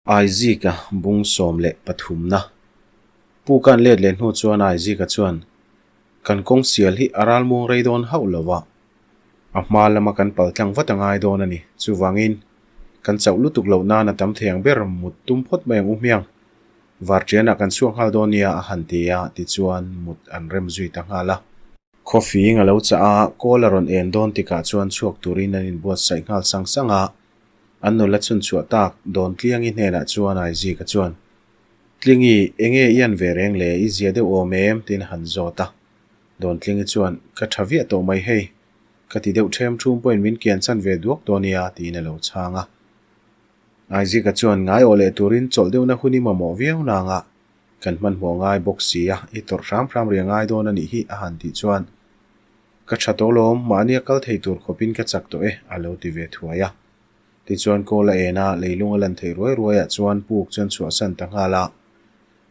Aizika bung 13na Pu kan let leh hnu chuan Aizika chuan, Kan kawng sial hi a ralmuang rei dawn hauh lo a, a hma lama kan pal tlang vat a ngai dawn a ni. Chuvangin, kan chauh lutuk loh nan a tam thei ang ber mut tum phawt mai ang u hmiang. Varṭianah kan chhuak nghal dawn nia a han ti a, tichuan mut an rem zui ta nghal a. Khawfing a lo chah a, kawl a rawn en dawn tikah chuan chhuak turin an inbuatsaih nghal sang sang a. An nula chhun chhuah tak Dawntliangi hnenah chuan Aizika chuan, Tlingi, enge i an ve reng le, i zia deuh awm em? tiin a han zawt a. Dawntlingi chuan, Ka tha viah tawh mai hei, ka ti deuh ṭhem ṭhum pawhin min kian chan ve duak dawn nia, tiin a lo chhang a. Aizika chuan, Ngai awh leh turin chawlh deuhna hun i mamawh viau nanga kan hmanhmawh ngai bawk si a, i tawrh hram hram ri a ngai dawn a nih hi, a han tih chuan, Ka tha tawh lawm, mahni a kal thei tur khawpin ka chak tawh e, a lo ti ve thuai a. Tichuan kawl a en a, leilung a lan theih ruai ruai ah chuan puk chuan chhuahsan ta nghal a.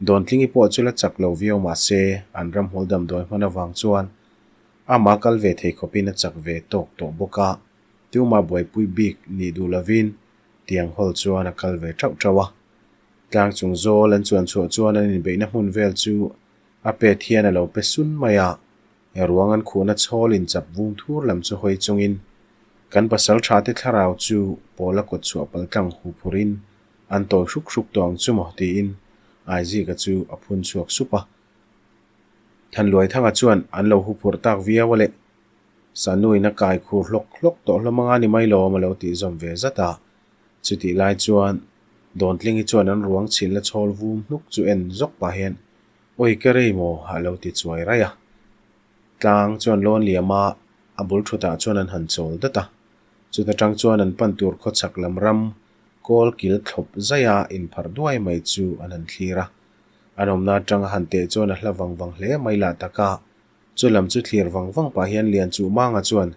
Dawntlingi pawh chu la chak lo viau mah se, an ramhmul damdawi hman avang chuan amah kal ve thei khawpin a chak ve tawk tawh bawk a. Tumah buaipui bik nih duh lovin tiang hawl chuan a kal ve tauh tauh a. Tlang chung zawl an chuan chhuah chuan an inbeihna hmun vel chu a pet hian a lo pe sun mai a. Ruang an khuhna chhawl in chap vung thur lam chu hawi chungin kan pasal tha te thlarau chu pawl a kawt chhuah pal tlang hu phurin an tawi hruk hruk tawh ang chu maw tiin Aizika chu a phun chhuak sup a. Thanluaithanga chuan an lo hu phurh tak viau a le. Sanuin a kai khur hlawk hlawk tawh hlawm anga ni mai lawm a lo tih zawm ve zat a. Chutih lai chuan Dawntlingi chuan an ruang chhilhna chhawl vum hnuk chu en zawk pah hian Awi ka rei maw? a lo ti chuai raih a. Tlang chuan lawn liam a, a bul thutah chuan an han chawl dat a. Chuta tang chuan an pan tur khawchhak lam ram kawl kil thlawp zaih a inpharh duai mai chu an han thlir a. An awmna atang a han teh chuan a hla vang vang hle mai lah tak a. Chu lam chu thlir vang vang pah hian Lianchuh Manga chuan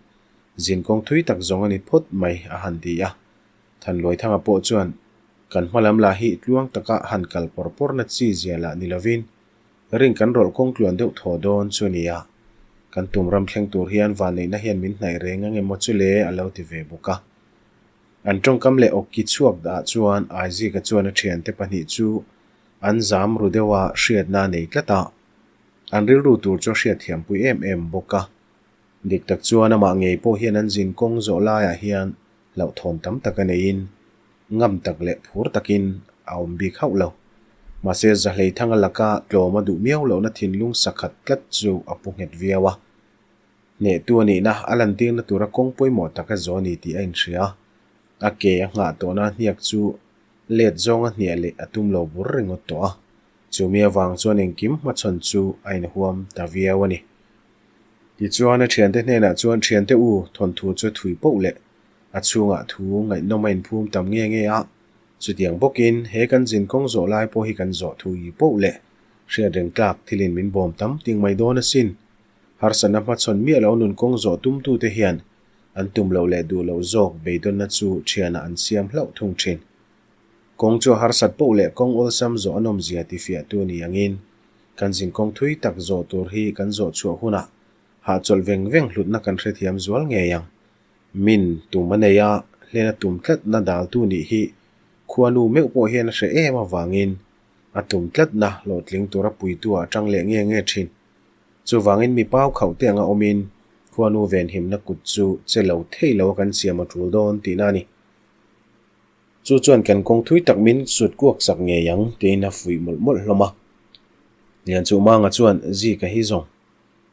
zinkawng thui tak zawng a ni phawt mai a han ti a. Thanluaithanga pawh chuan Kan hma lam lah hi tluang taka han kal pawr pawr na chi zia lah ni lovin ring kan rawlh kawng tluan deuh thaw dawn chu a ni a. Kan tum ram thleng tur hian vanneihna hian min hnaih reng ang emaw chu le a lo ti ve bawk a. An tawngkam leh awki chhuak dah chuan Aizika chuan a thiante pahnih chu an zam ru deuh a hriatna a nei tlat a. An rilru tur chu a hriatthiampui em em bawk a. Dik tak chuan amah ngei pawh hian an zin kawng zawh laiah hian hlauhthawn tam tak a neiin ngam tak leh phur takin a awm bik hauh lo. Mahse Zahleithanga laka tlawm a duh miau lohna thinlung sakhat tlat chu a pu nghet viau a. Hnehtu a nihna a lantirna tura kawng pawimawh tak a zawh a ni tih a inhria. A ke a nghah tawhna hniak chu let zawnga hniah leh a tum lo bur ringawt tawh a. Chumi avang chuan engkim hmachhawn chu a inhuam ta viau a ni. Tichuan a thiante hnenah chuan thiante u thawnthu chu thui poh leh a chhungah thu ngaihnawm a inphum tam nge nge a, chutiang bawkin he kan zin kawng zawh lai pawh hi kan zawh thui poh leh hriat reng tlak thilin min bawm tam ting mai dawn asin. Harsatna hmachhawn miah lo nun kawng zawh tumtute hian an tum loh leh duh loh zawk beidawnna chu thianah an siam hlauh thung thin. Kawng chu a harsat poh leh kawng awlsam zawh a nawmzia tifiahtu a ni angin kan zin kawng thui tak zawh tur hi kan zawh chhuah hunah hahchawlh veng veng hlutna kan hrethiam zual ngei ang. Min tum a nei a, hlena tum tlatna daltu nih hi khuanu meuh pawh hian a hre em avangin a tum tlatna hlawhtling tura puitu ah tang leh nge nge thin. Chuvangin mi pau khauh te anga awmin khuanu venhimna kut chu che lo thei lo a kan siam a tul dawn tihna a ni. Chu chuan kan kawng thui tak min sut kuak sak ngei ang tiin a fuih mawlh mawlh hlawm a. Lianchuhmanga chuan Zika hi zawng.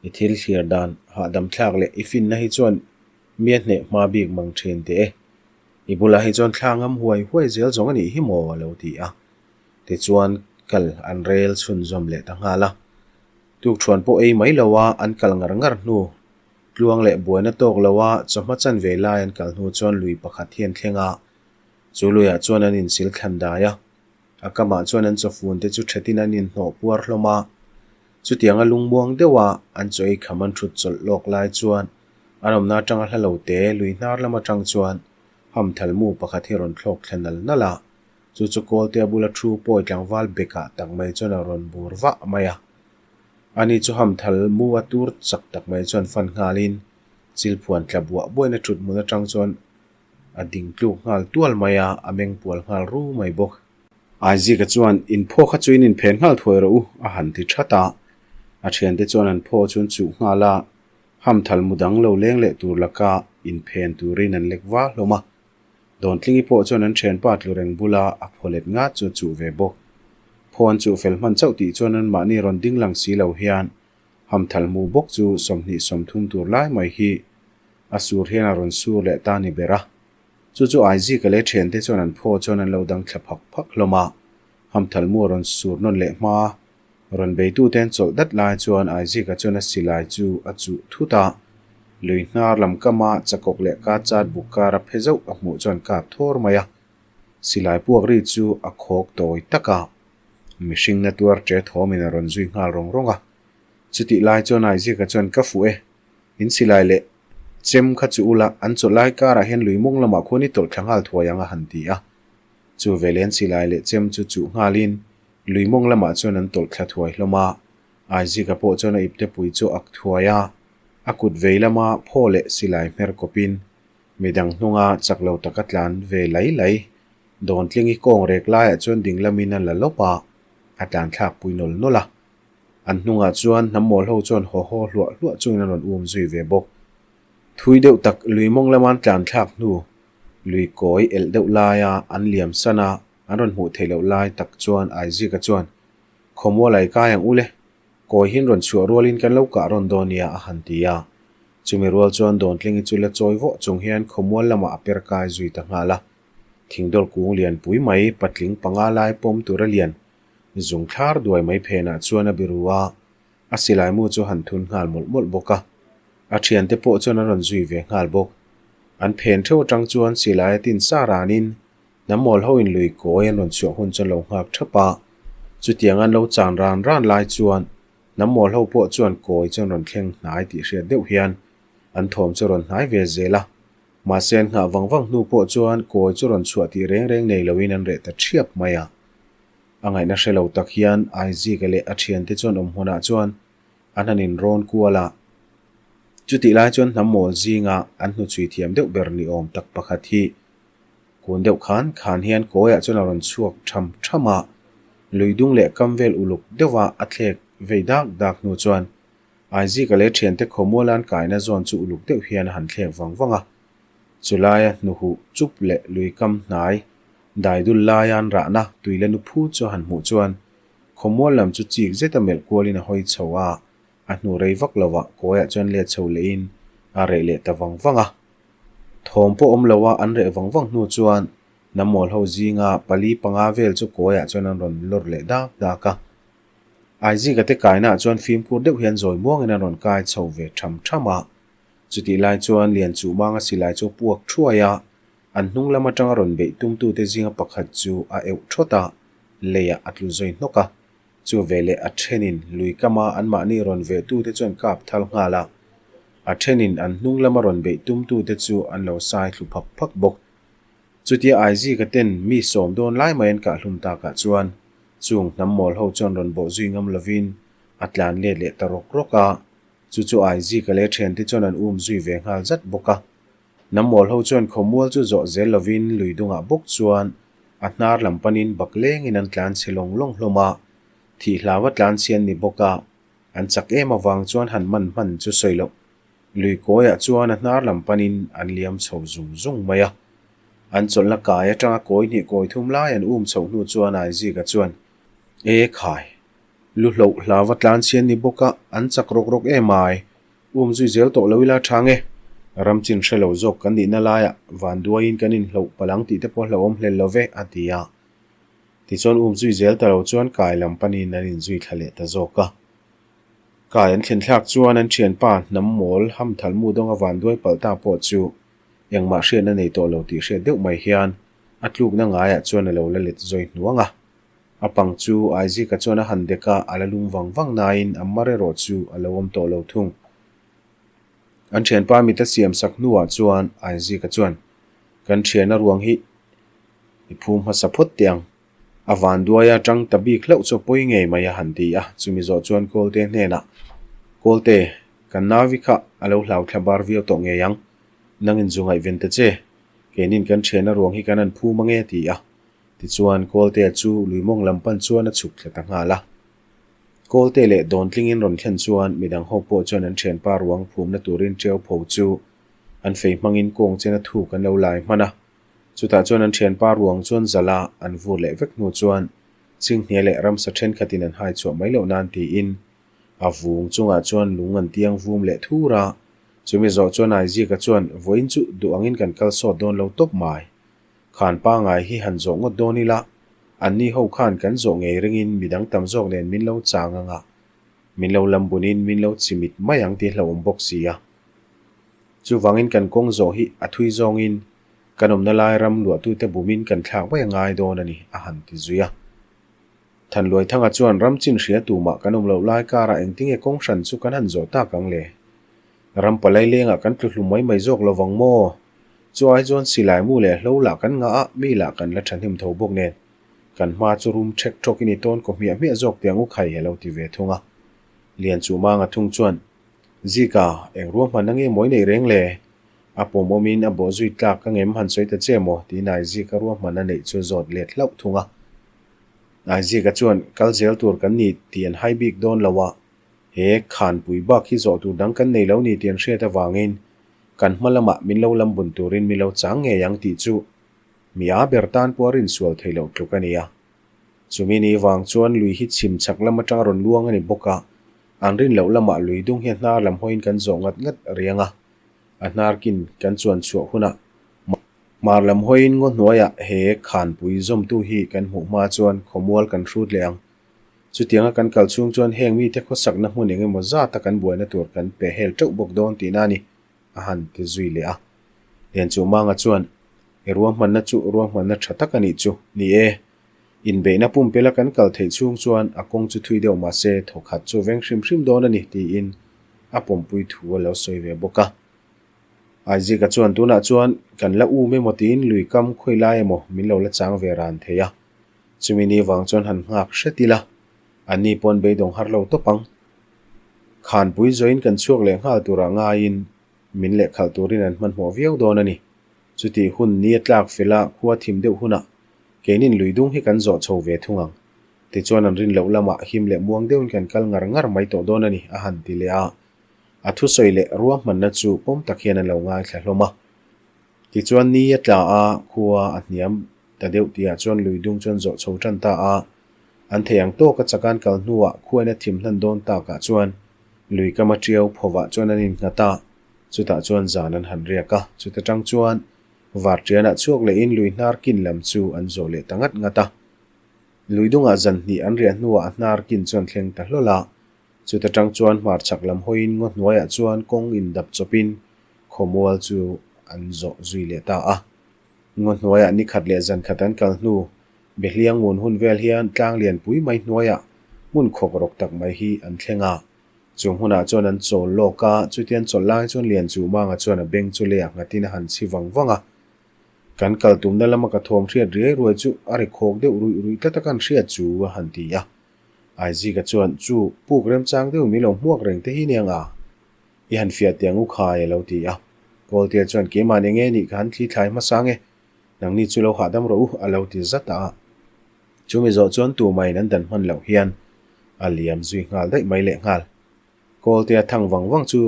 I thil thlir dan hahdam thlak leh i finna hi chuan mi a hneh hma bik mang thin teh e. I bulah hi chuan thla ngam huai huai zel zawng a nih hi maw a lo ti a. Tichuan kal an rel chhunzawm leh ta nghal a. Tukthuan pawh ei mai lo a an kal ngar ngar hnu tluang leh buaina tawk lo a chawhma chan ve lai an kal hnu chuan lui pakhat hi an thleng a. Chu luiah chuan an insil thlan dai a. A kamah chuan an chawfun te chu thetin an inhnawh puar hlawm a. Chutianga lungmuang deuha an chaw ei kham an thut chawlh lawk lai chuan an awmna atanga hla lo te lui hnar lam atang chuan hamthal mu pakhat hi a rawn thlawk thla nal nal a. Chu chu kawlte a bula thu pawi tlangval bekah tak mai chuan a rawn bur vah mai a. Ani chu hamthal mu a tur chak tak mai chuan fan nghalin chilphuan tla buah buaina thut hmun atang chuan a ding tluk nghal tual mai a, a meng pual nghal ru mai bawk. Aizika chuan, In phaw kha chu in inphen nghal thuai rawh u, a han ti that a. A thiante chuan an phaw chu an chuh nghal a, hamthal mu dang lo leng leh tur laka inphen turin an lek va hlawm a. Dawntlingi pawh chuan an thianpa tlu reng bula a phaw let ngat chu a chuh ve bawk. Phaw an chuh fel hman chauh tih chuan anmahni rawn ding lang si lo hian hamthal mu bawk chu 20 30 tur lai mai hi a sur hian a rawn sur leh ta ni ber a. Chu chu Aizika leh thiante chuan an phaw chuan an lo dang thla phak phak hlawm a, hamthal mu a rawn sur nawn leh hma. Rawn beitute an chawlh dat lai chuan Aizika chuan a silai chu a chuh thut a, lui hnar lam kama chakawk leh ka chat buk kar a phe zauh a hmuh chuan kap thawr mai a. Silai puak ri chu a khawk tawi tak a, mihring na tuar ṭe thawmin a rawn zui nghal rawng rawng a. Chutih lai chuan Aizika chuan ka fuh e, in silai leh chem kha chu ula, an chawlh lai karah hian lui mawng lamah khuan i tawlh thla nghal thuai ang a han ti a. Chu veleh an silai leh chem chu chuh nghalin lui mawng lamah chuan an tawlh thla thuai hlawm a. Aizika pawh chuan a ipte pui chu ak thuai a, a kut vei lama phaw leh silai hmer kawpin midang hnunga chak lo taka tlan ve lai lai Dawntlingi kawng rek laiah chuan ding lamin a la lawp a, a tlan thlak pui nawl nawl a. An hnungah chuan hnam mawl ho chuan haw haw hluah hluah chungin an rawn um zui ve bawk. Thui deuh tak lui mawng lama an tlan thlak hnu, lui kawi elh deuh laia an liam san a, an rawn hmuh theih loh lai tak chuan Aizika chuan, Khawmual ai kai ang u le, kawi hin rawn chhuah rualin kan lo kah rawn dawn nia a han ti a. Chumi rual chuan Dawntlingi chu la chawi vawh chung hian khawmual lamah a per kai zui ta nghal a. Thingdawlh kung lianpui mai patling panga lai pawm tura lian Zung thlar duai mai phenah chuan a biru a, a silai mu chu han thun nghal mawlh mawlh bawk a. A thiante pawh chuan an rawn zui ve nghal bawk. An phen theuh atang chuan silai a tin sa ranin hnam mawl hoin lui kawi an rawn chhuah hun chu an lo nghak thap a. Chutiang an lo chan ran ran lai chuan hnam mawl ho pawh chuan kawi chu an rawn thleng hnai tih hriat deuh hian an thawm chu a rawn hnai ve zel a. Mahse an nghah vang vang hnu pawh chuan kawi chu rawn chhuah tih reng reng nei loin an reh ta thiap mai a. A ngaihna hre lo tak hian Aizika leh a thiante chuan awm hmunah chuan an han inrawn kual a. Chutih lai chuan hnam mawl zinga an hnuchhui thiam deuh ber ni awm tak pakhat hi kun deuh khan khan hian kawiah chuan a rawn chhuak tham tham a, lui dung leh kam vel uluk deuha a thlek vei dak dak hnu chuan Aizika leh thiante khawmuala an kaina zawn chu uluk deuh hian a han thlek vang vang a. Chulaia hnuhuh chup leh lui kam hnai Daidul laia an rahna tui la nu phu chu a han hmuh chuan khawmual lam chu chik zeta melh kualin a hawi chho a, a hnu rei vak lovah kawiah chuan let chho lehin a reh leh ta vang vang a. Thawm pawh awm loa an reh vang vang hnu chuan Nammawl ho zinga pali panga vel chu kawiah chuan an rawn lawr leh dak dak a. Aizika te kainaah chuan fimkhur deuh hian zawi muangin an rawn kai chho ve tham tham a. Chutih lai chuan Lianchuh manga silai chu a puak thuai a, An hnung lam atanga rawn beih tumtute zinga pakhat chu a euh thawt a, leiah a tlu zawi hnawk a. Chu veleh a thenin lui kama anmahni rawn vehtute chuan kap thal nghal a. A thenin an hnung lama rawn beih tumtute chu an lo sai thlu phak phak bawk. Chutia Aizika ten mi sawm dawn lai mai an kahhlum takah chuan chung hnam mawl ho chuan rawn bawh zui ngam lovin a tlan let leh ta rawk rawk a. Chu chu Aizika leh thiante chuan an um zui ve nghal zat bawk a. Hnammawl ho chuan khawmual chu zawh zel lovin lui dungah bawk chuan a hnar lam panin bak lengin an tlan chhe lawng lawng hlawm a, thih hlauva tlan chhi an ni bawk a, an chak em avang chuan han man hman chu sawi loh. Lui kawiah chuan a hnar lam panin an liam chho zung zung mai a. An chawlhna kai atanga kawi hnih kawi thum lai an um chhoh hnu chuan Aizika chuan, E khai, lu hloh hlauva tlan chhi an ni bawk a, an chak rawk rawk em ai, Um zui zel tawh lo ila tha nge? Ram chin hre lo zawk kan nihna laiah van duaiin kan inhloh palh ang tih te pawh hlauhawm hlel lo ve, a ti a. Tichuan um zui zel ta lo chuan kai lam panin an inzui thla leh ta zawk a. Kai an thlen thlak chuan an thianpa hnam mawl hamthal mu dawnga van duai palh ta pawh chu engmah hriatna nei tawh lo tih hriat deuh mai hian a tlukna ngaiah chuan a lo la let zawi hnuang a. A pang chu Aizika chuan a han dek a, a la lum vang vang nain a mar erawh chu a lo awm tawh lo thung. An thianpa mit a siam sak hnuah chuan Aizika chuan, Kan thiana ruang hi i phum hmasa phawt teh ang. A vanduaia tang ta bik hlauh chu a pawi ngei mai a han ti a, chumi zawh chuan Kawlte hnenah, Kawlte, kan nauvi kha a lo hlau thla bar viau tawh ngei ang. Nangin zu ngaihven ta che. Keinin kan thiana ruang hi kan han phum ange a ti a. Tichuan, Kawltea chu lui mawng lam pan chuan a chhuk thla ta nghal a. Kawlte leh Dawntlingin rawn thlen chuan midang ho pawh chuan an thianpa ruang phumna turin ṭiau pho chu an fei hmangin kawng chena thuk an lo lai hman a. Chutah chuan an thianpa ruang chuan zala an vur leh vek hnu chuan Chinghne leh ramsa thenkhatin an hai chhuah mai loh nan tiin a vung chungah chuan lung an tiang vum leh thur a. Chumi zawh chuan Aizika chuan vawiin chu duh angin kan kal sawt dawn lo tawp mai. Khan pangai hi han zawh ngawt dawn ila, anni ho khan kan zawh ngei ringin midang tam zawk nen min lo chang ang a, min lo lam bunin min lo chimit mai ang tih hlauhawm bawk si a. Chuvangin kan kawng zawh hi a thui zawngin kan awmna lai ram luahtute bumin kan thlak mai a ngai dawn a ni, a han ti zui a. Thanluaithanga chuan ram chin hria tumah kan awm loh lai karah engtinge kawng hran chu kan han zawh tak ang le? Ram palai lengah kan tlu hlum mai mai zawk lo vang maw? Chu ai chuan silai mu leh hlo lah kan ngah a, mi lah kan la thahnem tho bawk nen. Kan hma chu rum ṭhek ṭhawkin i tawn kaw hmiah hmiah zawk tiang u khai a lo ti ve thung a. Lianchuhmanga thung chuan, Zika, eng ruahmanna nge mawi neih reng le? A pawm awmin a bawh zui tlak ka ngem han sawi ta che maw? tiin Aizika ruahmanna neih chu zawt let hlauh thung a. Aizika chuan, Kal zel tur kan ni tih an hai bik dawn lo a, he khanpui bak hi zawh tur dang kan nei lo ni tih an hriat avangin Kan hma lamah min lo lam bun turin min lo chang ngei ang tih chu mi a ber tan pawh a rinsual thei loh tluk a ni a. Chumi ni vang chuan lui hi chhim chhak lam atang a rawn luang a ni bawk a, an rin loh lamah lui dung hi a hnar lam hawiin kan zawh ngat ngat riang a, a hnar kin kan chuan chhuah hunah hmar lam hawiin ngaw hnuaiah he khanpui zawmtu hi kan hmuh hma chuan khawmual kan hrut leh ang. Chutianga kan kal chhung chuan heng mite khawsakna hmun eng emaw zata kan buaina tur kan pe hel teuh bawk dawn tihna a ni, a han ti zui leh a. Lianchuhmanga chuan, I ruahmanna chu ruahmanna tha tak a nih chu, ni e. Inbeihna pumpela kan kal theih chhung chuan a kawng chu thui deuh mahse thawkhat chu veng hrim hrim dawn a ni, tiin a pawmpui thu a lo sawi ve bawk a. Aizika chuan, Tunah chuan kan la um emaw tiin lui kam khawi lai emaw min lo la chang ve ran thei a. Chumi ni vang chuan han nghak hret ila, anni pawn beidawng har lo tawp ang. Khanpui zawin kan chhuak leh nghal turah ngaiin min lehkhalh turin an hmanhmawh viau dawn a ni. Chutih hun ni a tlak fel a, khua thim deuh hunah keinin lui dung hi kan zawh chho ve thung ang. Tichuan an rin loh lamah him leh muang deuhin kan kal ngar ngar mai tawh dawn a ni, a han ti leh a. A thusawi leh ruahmanna chu pawm tak hian an lo ngaithla hlawm a. Tichuan ni a tla a, khua a hniam ta deuh tihah chuan lui dung chuan zawh chho tan ta a. An thei ang tawka chakan kal hnuah khuain a thim hlan dawn takah chuan lui kama tiau phovah chuan an innghat a, chutah chuan zan an han riak a, chuta tang chuan vartianah chhuak lehin lui hnar kin lam chu an zawh leh ta ngat ngat a. Lui dungah zan hnih an riah hnuah a hnar kin chuan thleng ta hlawl a, chuta tang chuan hmarchhak lam hawiin ngaw hnuaiah chuan kawng indap chawpin khawmual chu an zawh zui leh ta a. Ngaw hnuaiah ni khat leh zan khat an kal hnu, Behliang ngun hun vel hian tlang lian pui mai hnuaiah hmun khawk rawk tak mai hi an thleng a. Chu hmunah chuan an chawl lawk a, chutian chawlh lai chuan Lianchuhmanga chuan a beng chu leiah nghatin a han chhi vang vang a. Kan kal tumna lama ka thawm hriat riai ruai chu a ri khawk deuh ruih ruih tlat a kan hriat chu a han ti a. Aizika chuan, Chu, puk remchang deuh min lo hmuak reng te hi nia nga? I han fiah teh ang u khai a lo ti a. Kawltea chuan keimah eng nge nih ka han thli thlai hmasa nge? Nangni chu lo hahdam rawh u a lo ti zat a. Chumi zawh chuan tumahin an dan hman loh hian a liam zui nghal daih mai leh nghal. Kawltea thang vang vang chu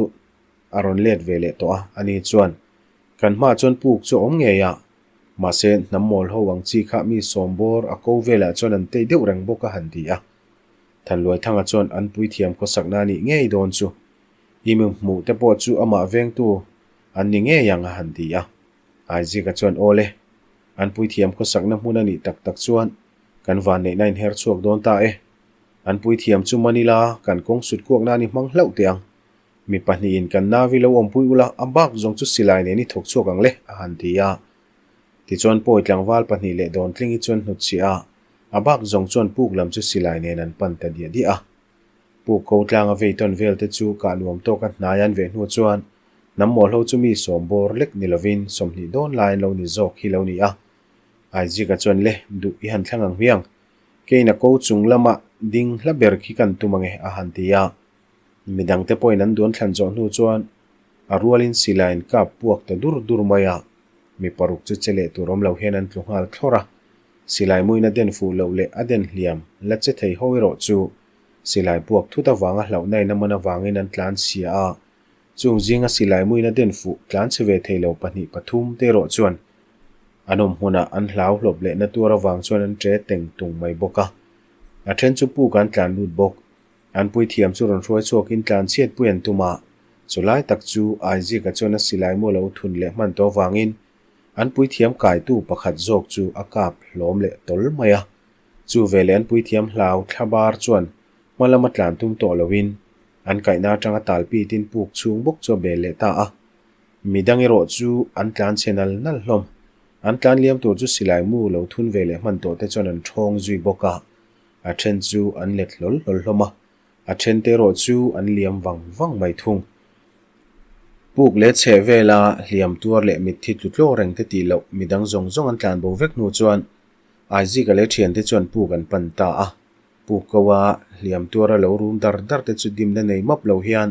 a rawn let ve leh tawh a, ani chuan kan hmaah chuan puk chu a awm ngei a. Mahse hnam mawl ho ang chi kha mi sawmbawr a ko velah chuan an tei deuh reng bawk a han ti a. Thanluaithanga chuan an puithiam khawsakna a nih ngei dawn chu. I mi hmuh te pawh chu amah vengtu an ni ngei ang a han ti a. Aizika chuan aw le, an puithiam khawsakna hmun a nih tak tak chuan kan vanneihna inher chhuak dawn ta e. An puithiam chu man ila kan kawng sut kuak nan i hmang hlauh teh ang. Mi pahnihin kan nauvi lo awmpui ula a bak zawng chu silai nen i thawk chhuak ang le a han ti a. Tichuan pawi tlangval pahnih leh Dawntlingi chuan hnutchhiah a, a bak zawng chuan puk lam chu silai nen an pan ta diah diah a. Puk ko tlanga vei tawn vel te chu kah nuam tawka hnai an veh hnu chuan hnam mawlho chu mi sawm bawr lek ni lovin 20 dawn lai an lo ni zawk hi lo ni a. Aizika chuan le duh i han thlang ang hmiang, keiin a ko chung lama ding hla ber khi kan tum ange a han ti a. Midangte pawhin an duan thlan zawh hnu chuan a rualin silaiin kap puak ta dur dur mai a, mi paruk chu che leh tur awm lo hian an tlu nghal thlawr a. Silai muin a den fuh loh leh a den hliam la che thei ho erawh chu silai puak thut avanga hlauhna in a man avangin an tlan chhia a. Chung zinga silai muin a den fuh tlan chhe ve thei lo pahnih pathum te erawh chuan an awm hmunah an hlau hlawp leh na tuar avang chuan an ṭe teng tung mai bawk a. A ṭhen chu puk an tlan lut bawk. An puithiam chu rawn hruai chhuakin tlan chhiat pui an tum a, chulai tak chu Aizika chuan a silai mu a lo thun leh hman tawh avangin an puithiam kaitu pakhat zawk chu a kap hlawm leh tawl mai a. Chu veleh an puithiam hlau thlabar chuan hma lama tlan tum tawh loin an kaihna atanga talpitin puk chhung bawk chu a bel leh ta a. Midang erawh chu an tlan chhe nal nal hlawm. An tlan liam tur chu silai mu lo thun ve leh hman tawh te chuan an ṭhawng zui bawk a. A then chu an let hlawl hlawl hlawm a, a then te erawh chu an liam vang vang mai thung. Puk leh chheh vela hliam tuar leh mitthi tlu tlaw reng te tih loh midang zawng zawng an tlan bo vek hnu chuan Aizika leh thiante chuan puk an pan ta a. Puk ko a hliam tuara lo rum dar dar te chu dimna nei map lo hian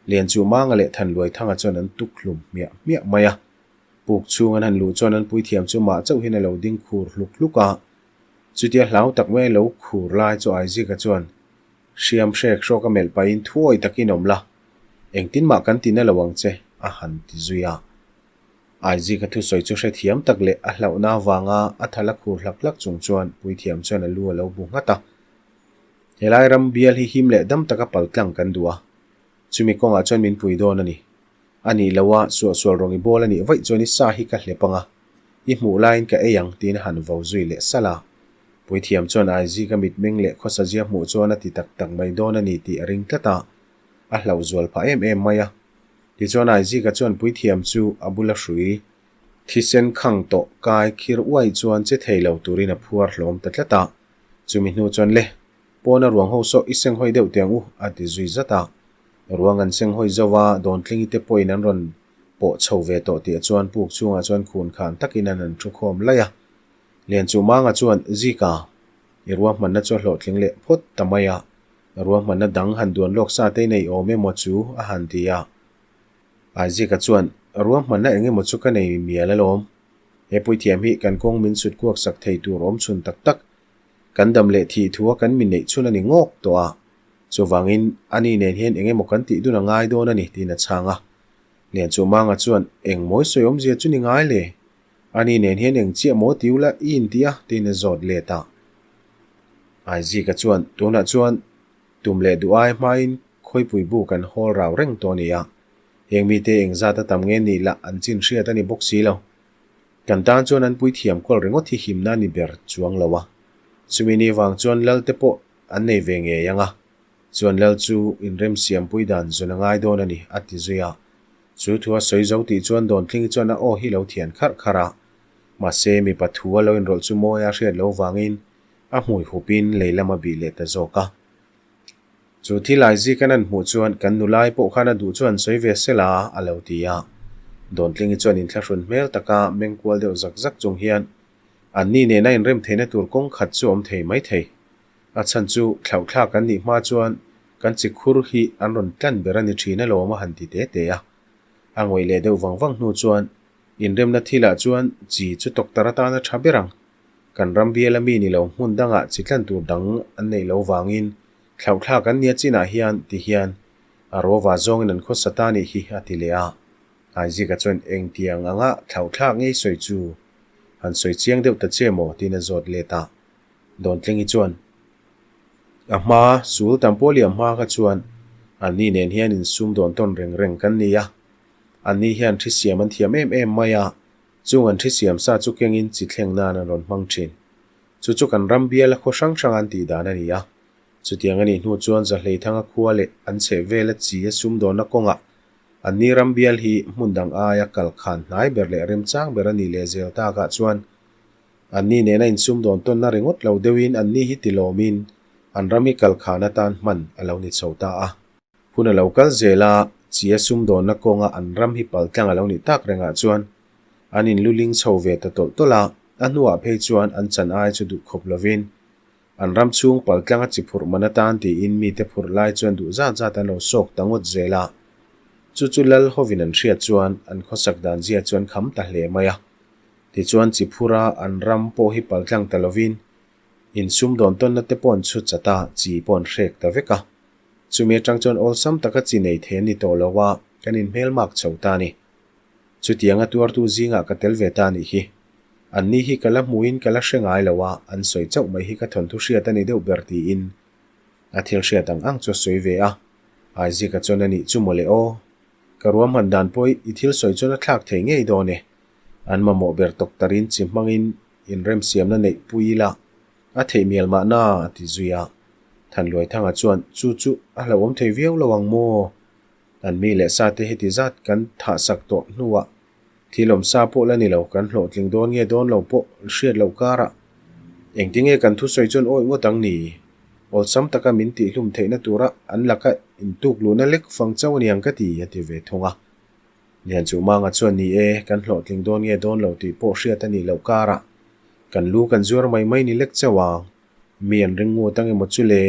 Lianchuhmanga leh Thanluaithanga chuan an tuk hlum hmiah hmiah mai a. Puk chhung an han luh chuan an puithiam chu mah chauh hian a lo ding khur hluk hluk a. Chutia hlau tak mai a lo khur lai chu Aizika chuan hriam hrek hrawk a melh pahin thuawi takin awm la, engtin mah kan ti na lo ang che a han ti zui a. Aizika thusawi chu hrethiam tak leh a hlauhna avanga a thal a khur hlak hlak chung chuan puithiam chuan a lu a lo bu nghat a. Helai ram bial hi him leh dam taka paltlang kan duh a, chumi kawngah chuan min pui dawn a ni. A nih loh a, suahsual rawng i bawl a nih vaih chuan i sa hi ka hlep ang a, i hmuh laiin ka ei ang tiin a han vo zui leh salh a. Puithiam chuan Aizika mitmeng leh khawsazia hmuh chuan a ti tak tak mai dawn a ni tih a ring tlat a, a hlauh zual phah em em mai a. Tichuan Aizika chuan puithiam chu a bula hrui thisen khang tawh kai khir uai chuan che thei lo turin a phuar hlawm ta tlat a. Chumi hnu chuan le, pawna ruang ho saw i senghawi deuh teh ang u, a ti zui zat a. Ruang an senghawi zo a, Dawntlingi te pawhin an rawn pawh chho ve tawh tih chuan puk chhungah chuan khun khan takin an han thu khawm laih a. Lianchuhmanga chuan, Zika, i ruahmanna chu a hlawhtling leh phawt ta mai a, ruahmanna dang han duan lawk sa te i nei awm emaw chu? a han ti a. Aizika chuan, Ruahmanna eng emaw chu ka nei mial alawm. He puithiam hi kan kawng min sut kuak sak thei tur awm chhun tak tak, kan dam leh thih thua kan mi neih chhun a ni ngawk tawh a. Chuvangin, ani nen hian eng emaw kan tih dun a ngai dawn a ni, tiin a chhang a. Lianchuhmanga chuan, Eng mawi sawi awmzia chu ni ngai le? Ani nen hian eng chiah maw ti ula i inti a? tiin a zawt let a. Aizika chuan, Tunah chuan tum leh duh ai hmain khawipui bu kan hawl rau reng tawh a ni a. Heng mite eng zat a tam nge nih lah an chin hriat a ni bawk si lo. Kan tan chuan an puithiam kawl ringawt hi himna a ni ber chuang lo a. Chumi ni vang chuan lal te pawh an nei ve ngei ang a. Chuan lal chu inremsiampui dan zawn a ngai dawn a ni, a ti zui a. Chu thu a sawi zo tih chuan Dawntlingi chuan a aw hi lo thian kharh kharh a. Mahse, mipa thu a lo inrawlh chu mawi a hriat lo vangin a hmui hupin lei lam a bih leh ta zawk a. Chu thil Isaac-a'n an hmuh chuan kan nulai pawh khan a duh chu an sawi ve sel a, a lo ti a. Dawntlingi chuan inthlahrun hmel taka meng kual deuh zak zak chung hian anni nena inrem theihna tur kawng khat chu awm thei mai thei. A chhan chu thlauhthlak an nih hma chuan kan chi khur hi an rawn tlan ber a ni thin alawm a han ti te te a. A ngawih leh deuh vang vang hnu chuan inremna thilah chuan chi chu tawktar atana tha ber ang. Kan ram biala mi ni lo hmun dangah chi tlan tur dang an neih lo vangin thlauhthlak an nia chinah hian ti hian a rawva zawngin an khawsa ta nih hi a ti leh a. Aizika chuan engtiang anga thlauhthlak ngei sawi chu han sawi chiang deuh ta che maw tiin a zawt let a. Dawntlingi chuan, A hma, sul tam pawh liam hma kha chuan anni nen hian insum dawn tawn reng reng kan ni a. Anni hian thi siam an thiam em em mai a, chung an thi siam sa chu kengin chi thleng nan an rawn hmang thin. Chu chu kan ram biala khaw hrang hrang an tih dan a ni a. Chutiang a nih hnu chuan Zahleithanga khua leh an chheh vela chi a sum dawnna kawngah anni ram bial hi hmun dang aia kal khan hnai ber leh remchang ber a nih leh zel takah chuan Anni nena insum dawn tawnna ringawt lo deuhin anni hi tilawmin an ram hi kalkhan atan hman a lo ni chho ta a. Hun a lo kal zel a, chi a sum dawnna kawnga an ram hi paltlang a lo nih tak rengah chuan an inluling chho ve ta tawlh tawlh a, a hnuah phei chuan an chan ai chu duh khawp lovin an ram chhung paltlanga chi phurh man atan tiin mite phurh lai chuan duh zat zat an lo sawk ta ngawt zel a. Chu chu lal hovin an hriat chuan an khawsak dan zia chu an kham ta hle mai a. Tichuan chi phura an ram pawh hi paltlang ta lovin insumdawn tawnna te pawh an chhut chat a, chi pawh an hrek ta vek a. Chumi atang chuan awlsam taka chi nei thei an ni tawh lo a, kan inhmelmak chho ta a ni. Chutianga tuartu zingah ka tel ve ta a nih hi. Anni hi ka la hmuhin ka la hre ngai lo a, an sawi chauh mai hi ka thawnthu hriat a ni deuh ber tiin a thil hriat ang ang chu a sawi ve a. Aizika chuan a nih chu mawle aw. Ka ruahman dan pawh i thil sawi chuan a thlak thei ngei dawn e. An mamawh ber tawk tarin chi hmangin inremsiamna neih pui ila a theih mial mahna a ti zui a. Thanluaithanga chuan chu chu a hlauhawm thei viau lo ang maw? An mi leh sa te heti zat kan thah sak tawh hnuah thil awm sa pawh la ni lo, kan hlawhtling dawn nge dawn lo pawh hriat loh karah engtinge kan thusawi chuan awih ngawt ang ni? Awlsam taka min tihhlum theihna tura an laka intuk luhna lek fang chauh a niang ka ti, a ti ve thung a. Lianchuhmanga chuan ni e, kan hlawhtling dawn nge dawn lo tih pawh hriat a nih loh karah kan lu kan zuar mai mai ni lek chauh ang, mi an ring ngut ang emaw chu le?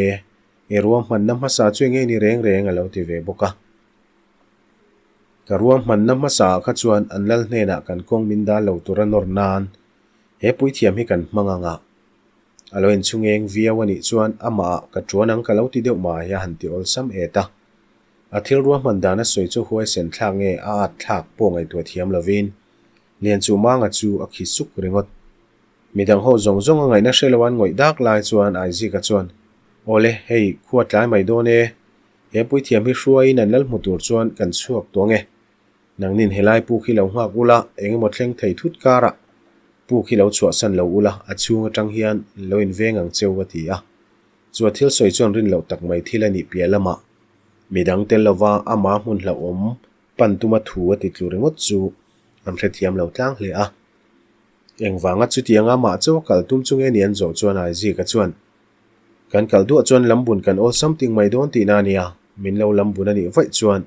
I ruahmanna hmasa chu enge ni reng reng a lo ti ve bawk a. Ka ruahmanna hmasa ah kha chuan an lal hnenah kan kawng min dal lo tura nawr nan he puithiam hi kan hmang ang a. A lo inchhungeng viau a nih chuan amah ah ka tuan ang ka lo ti deuh mai a han ti awlsam et a. A thil ruahman dan a sawi chu huaisen thlak nge a at thlak pawh ngaihtuah thiam lovin Lianchuhmanga chu a khi suk ringawt. Midang ho zawng zawng a ngaihna hre lo an ngawih dak lai chuan Aizika chuan, Awle, hei, khua tlai mai dawn e. He puithiam hi hruaiin an lal hmu tur chuan kan chhuak tuang e. Nangnin helai puk hi lo nghak ula, eng emaw thleng thei thut karah puk hi lo chhuahsan lo ula, a chhung atang hian lo inveng ang cheu a ti a. Chu a thil sawi chuan rin loh tak mai thil a nih piah lamah midang tel lova ama hmun hlauhawm pan tuma thu a ti tlu ringawt chu an hrethiam lo tlang hle a. Engvanga chutianga mah chu a kal tum chu nge ni an zawh chuan Aizika chuan, Kan kal duah chuan lambun kan awlsam ting mai dawn tihna a nia, min lo lambun a nih vaih chuan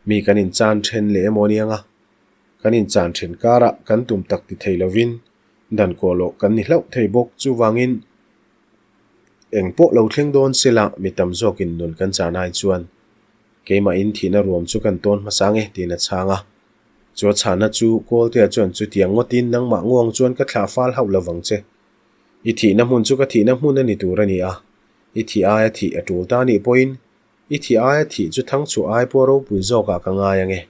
mi kan inchan then leh emaw aniang a, kan inchan then karah kan tum tak ti thei lovin dan kawhlawh kan ni hlauh thei bawk chuvangin eng pawh lo thleng dawn sela mi tam zawkin nun kan chan ai chuan keimahin thihna ruam chu kan tawn hmasa nge tiin a chhang a. Chu a chhahna chu Kawltea chuan chutiang ngawtin nangmah nguang chuan ka thlah fal hauh lo vang che. I thihna hmun chu ka thihna hmun a ni tur a ni a, i thih aia thih a tul ta anih pawhin i thih aia thih chu thang chhuah ai pawh ropui zawkah ka ngai ang e.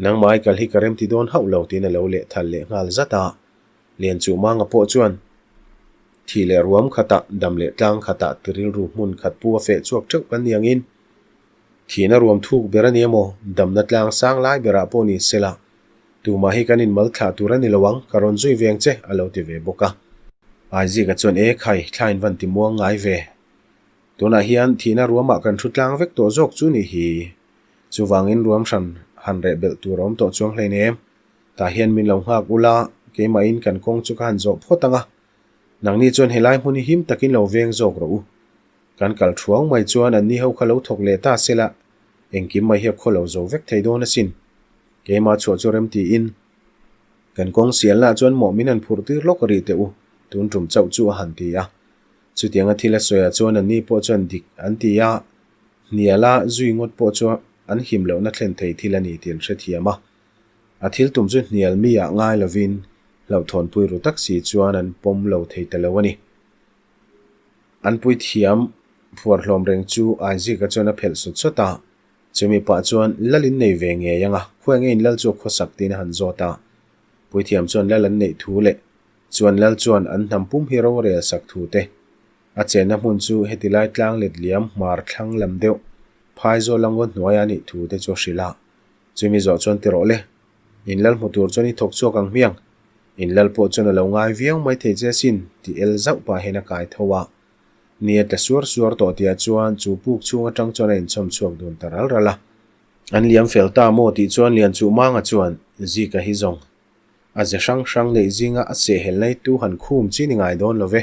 Nangmah i kal hi ka remti dawn hauh lo tiin a lo leh thal leh nghal zat a. Lianchuhmanga pawh chuan thih leh ruam khatah dam leh tlang khatah ti rilru hmun khat pu a feh chhuak teuh kan ni angin Thihna ruam thuk ber a ni emaw, damna tlang sang lai berah pawh ni sela, tumah hi kan inmal thlah tur a ni lo ang, ka rawn zui veng che, a lo ti ve bawk a. Aizika chuan, E khai, thla in van ti muang ngai ve. Tunah hian thihna ruamah kan thu tlang vek tawh zawk chu ni hi. Chuvangin ruam hran han reh belh tur a awm tawh chuang hleinem. Tah hian min lo nghak ula, keimahin kan kawng chu ka han zawh phawt ang a. Nangni chuan helai hmun hi him takin lo veng zawk rawh u. Kan kal thuang mai chuan anni ho kha lo thawk leh ta sela, engkim mai hi a khaw lo zo vek thei dawn asin. Keimah chhuah chu rem tiin, Kan kawng sialnaah chuan mawh min han phurh tir lawk rih teh u, tun tum chauh chu a han ti a. Chutianga thil a sawiah chuan anni pawh chuan dik an ti a, hniala zui ngawt pawh chu an him lohna thlen thei thil a ni tih an hrethiam a. A thil tum chu hnial mi ah ngai lovin hlauhthawnpui ru tak si chuan an pawm lo thei ta lo a ni. An puithiam phuar hlawm reng chu Aizika chuan a phelh sawt sawt a, chumi pah chuan lal in nei ve ngei ang a, khuai nge in lal chu a khawsak tiin a han zawt a. Puithiam chuan lal an neih thu leh chuan lal chuan an hnam pum hi rorel sak thu te, a chenna hmun chu heti lai tlang let liam hmar thlang lam deuh phaizawl a ngaw hnuai a nih thu te chu a hrilh a. Chumi zawh chuan ti rawh le, in lal hmu tur chuan i thawk chhuak ang hmiang, in lal pawh chuan a lo ngai viau mai thei che asin tih el zauh pah hian a kai tho a. Ni a tla suar suar tawh tihah chuan chu puk chhung atang chuan a inchawm chhuak dun ta ral ral a. An liam fel ta maw tih chuan Lianchuhmanga chuan Zika hi zawng a ze hrang hrang neih zinga a sehhel nai tu han khum chi ni ngai dawn lo ve.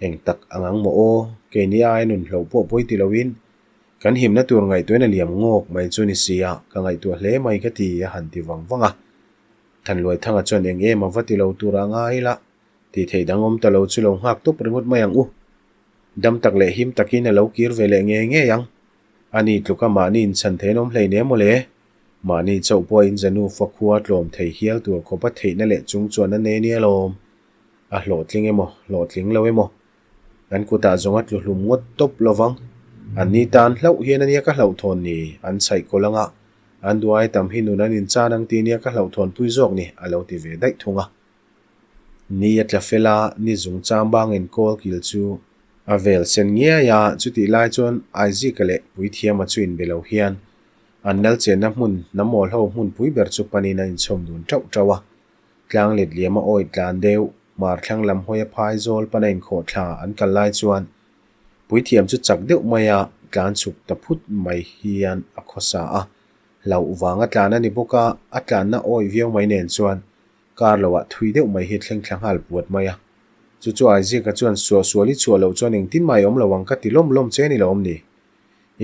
Eng tak ang ang maw aw, keini aia nun hloh pawh pawi ti loin Kan himna tur ngaihtuahin a liam ngawk mai chu ni si a, ka ngaihtuah hle mai ka ti, a han ti vang vang a. Thanluaithanga chuan eng em a va ti lo tur a ngai la, tih theih dang awm ta lo chu lo nghak tawp ringawt mai ang u. Dam tak leh him takin a lo kir ve leh ngei ngei ang. Ani tluka mahni inchhan thein awm hlei nem mawle. Mahni chauh pawh in zanufa khua tlawm thei hial tur khawpa theihna leh chung chuan a nei nia lawm. A hlawhtling emaw, hlawhtling lo emaw, an kutah zawng a tlu hlum ngawt tawp lo vang. An ni tan hlauh hian a nia ka hlauhthawn ni, an chhaih kawlh anga an duai tam hi nun an inchan ang tih nia ka hlauhthawnpui zawk ni, a lo ti ve daih thung a. Ni a tla fel a, ni zung chang bangin kawl kil chu a vel sen ngiai a, chutih lai chuan Aizika leh Puithiama chu inbe lo hian an lal chenna hmun hnammawl ho hmunpui ber chu panin a inchhawm dun tauh tauh a. Tlang let liam a awih tlan deuh, hmar thlang lam hawi a phai zawl pana inkhawh thla an kal lai chuan Puithiam chu chak deuh maia tlan chhuk ta phut mai hian a khawsa a. Hlauh vanga tlan a ni bawk a, a tlanna awih viau mai nen chuan Kar loah thui deuh mai hi thleng thla nghal puat mai a. Chu chu Aizika chuan suahsual i chhuah loh chuan engtin mah i awm lo ang ka ti lawm lawm che ni lo awm ni.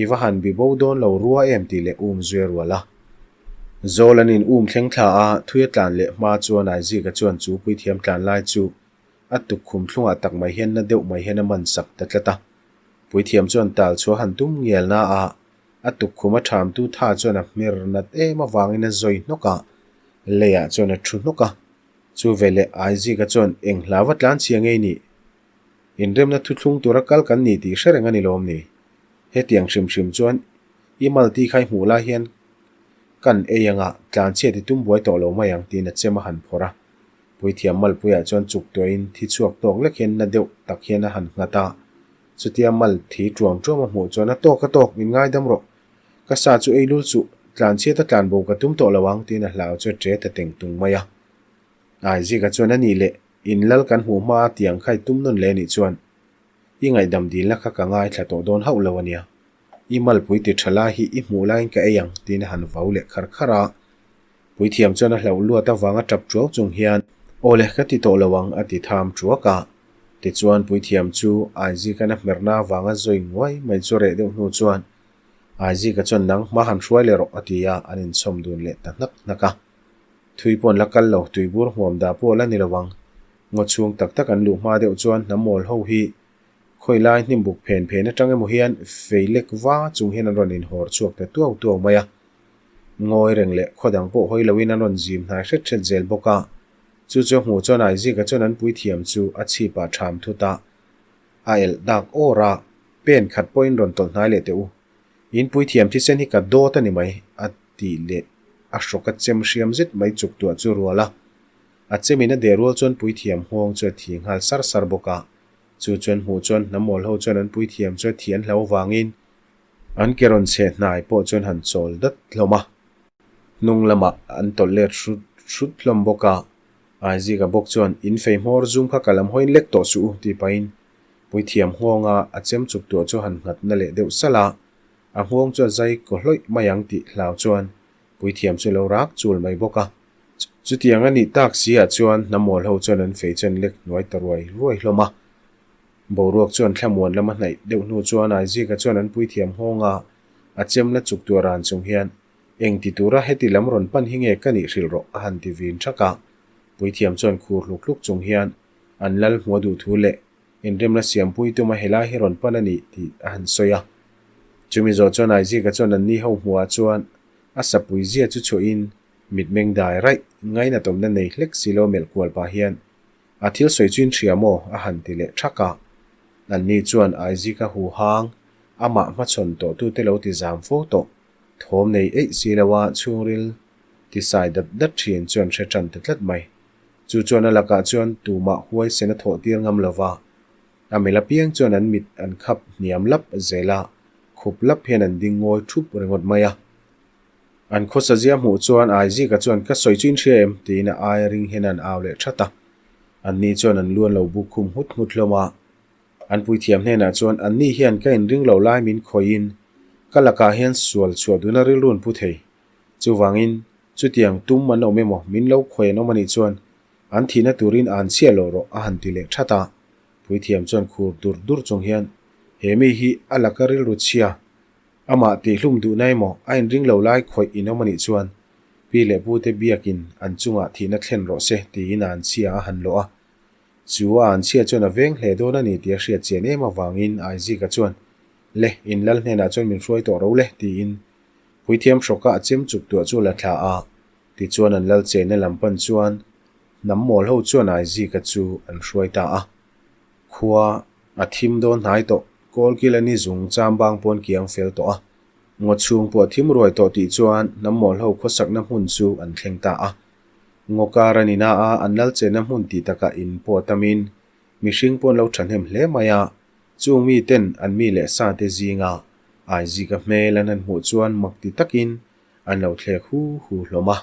I va han bi bo dawn lo rua em tih leh um zui a rual a. Zawl an in um thleng thla a, thui a tlan leh hma chuan Aizika chuan chu puithiam tlan lai chu a tukkhum thlungah tak mai hian na deuh mai hian a man sak ta tlat a. Puithiam chuan tal chhuah han tum ngial na a, A tukkhum a thamtu tha chuan a hmer nat em avangin a zawi hnawk a, leiah chuan a thu hnawk a. Chu veleh Aizika chuan eng hlauva tlan chhia ngei nih? Inremna thuthlung tura kal kan ni tih hre reng a ni lawm ni? Hetiang hrim hrim chuan i malti khai hmuh lai hian kan ei anga tlan chhiat i tum buai tawh lo mai ang tiin a chem a han phawrh a. Puithiam malpuiah chuan chuk tuahin thi chhuak tawk lek hian na deuh tak hian a han nghat a. Chutia mal thi ṭuam ṭuam a hmuh chuan a tawk a tawk, min ngaidam rawh. Ka sa chu ei lul suh, tlanchhiat a tlanbo ka tum tawh lo ang tiin a hlau chu a ṭe ta teng tung mai a. Aizika chuan a nih leh, in lal kan hmuh hma a tiang kha i tum nawn leh anih chuan i ngaihdam dilna kha ka ngaithla tawh dawn hauh lo ania. I malpui ti ṭha lai hi i hmuh laiin ka ei ang tiin a han vau leh khar khar a. Puithiam chuan a hlauh luat avanga tap ṭuau chung hian, Aw le, ka ti tawh lo ang, a ti tham ṭuak a. Tichuan, puithiam chu Aizika'n a hmerna avanga zawi nguai mai chu reh deuh hnu chuan, Aizika chuan nang hma han hruai leh rawh, a ti a, an inchhawm dun leh ta hnak hnak a. Thui pawh an la kal lo, tuibur hmuam dah pawh la ni lo ang. Ngaw chhung tak tak an luh hma deuh chuan hnammawl ho hi khawi lai hnimbuk phen phen atang emaw hian fei lek va chung hian an rawn inhawr chhuak ta tuau tuau mai a. Ngawi reng leh khaw dang pawh hawi loin an rawn zim hnai hret hret zel bawk a. Chu chu a hmuh chuan Aizika chuan an puithiam chu a chhipah ṭham thut a, a elh dak awr a, Pen khat pawhin rawn tawlh hnai leh teh u. In puithiam thisen hi ka dawt a ni mai, a tih leh a hrawk a chem hriam zet mai chuk tuah chu rual a. A chemin a deh rual chuan puithiam nghawng chu a thi nghal sar sar bawk a. Chu chuan hmuh chuan hnammawl ho chuan an puithiam chu a thi an hlau vangin An ke rawn chhe hnai pawh chuan han chawl dat hlawm a, hnung lamah an tawlh let hrut hrut hlawm bawk a. Aizika bawk chuan, In fei hmawr zum kha ka lam hawiin lek tawh suh u, tih pahin Puithiam nghawnga a chem chuk tuah chu han nghat na leh deuh salh a, a nghawng chu a zai kaw hlawih mai ang tih hlau chuan Puithiam chu lo rak chul mai bawk a. Chutiang a nih tak si ah chuan hnammawl ho chuan an fei chu an lek hnuai ta ruai ruai hlawm a. Boruak chuan thlamuan lama hnaih deuh hnu chuan Aizika chuan an puithiam nghawng a, a chem la chuk tuah ran chung hian, Eng ti tura heti lam rawn pan hi nge ka nih hrilh rawh a han ti vin thak a. Puithiam chuan khur hluk hluk chung hian an lal hmua duh thu leh inremna siampui tuma helai hi rawn pan a nih tih a han sawi a. Chumi zawh chuan Aizika chuan anni ho hmuhah chuan a sapui zia chu chhuahin mitmeng dai raih ngainatawmna nei hlek si lo melh kual pah hian A thil sawi chu in hria maw? a han ti leh thak a. Anni chuan Aizika huhang, amah hmachhawn tawhtute lo ti zam fo tawh, thawm nei eih si lo a chhungril ti sai dat dat thin chuan hre tan ta tlat mai. Chu chuan a lakah chuan tumah huaisen a thawh tir ngam lo va, a mel apiang chuan an mit an khap hniam lap zel a, khup lap hian an ding ngawi thup ringawt mai a. An khawsa zia hmuh chuan Aizika chuan ka sawi chu in hria em? tiin a aia ring hian an au leh that a. Anni chuan an lu an lo buk khum nghut nghut hlawm a. An puithiam hnenah chuan anni hian ka inring lo lai min khawihin ka lakah hian sual chhuah duna rilru an pu thei. Chuvangin chutiang tum an awm emaw min lo khawi an awm anih chuan an thihna turin an chhiah loh rawh a han ti leh that a. Puithiam chuan khur dur dur chung hian he mi hi a laka rilru chhia Amah tihhlum duhna emaw a inring lo lai khawih in awm anih chuan pi leh pu te biakin an chungah thihna thlen rawh se tiin a anchhia a han lawh a. Chu a anchhia chuan a veng hle dawn a ni tih a hriat chian em avangin Aizika chuan, Le, in lal hnenah chuan min hruai tawh ro le tiin. Puithiam hrawka a chem chuk tuah chu a la thla a, tichuan an lal chenna lam pan chuan hnam mawl ho chuan Aizika chu an hruai ta a. Khua a thim dawn hnai tawh, kawlkil a ni zung chambang pawn kiang fel tawh a, ngaw chhung pawh a thim ruai tawh tih chuan hnam mawl ho khawsakna hmun chu an thleng ta a. Ngaw kar a ni na a, an lal chenna hmun tih takah in pawh a tamin mihring pawh an lo thahnem hle mai a, Chung miten an mi leh sa te zinga Aizika hmel an han hmuh chuan mak ti takin an lo thlek hu hu hlawm a.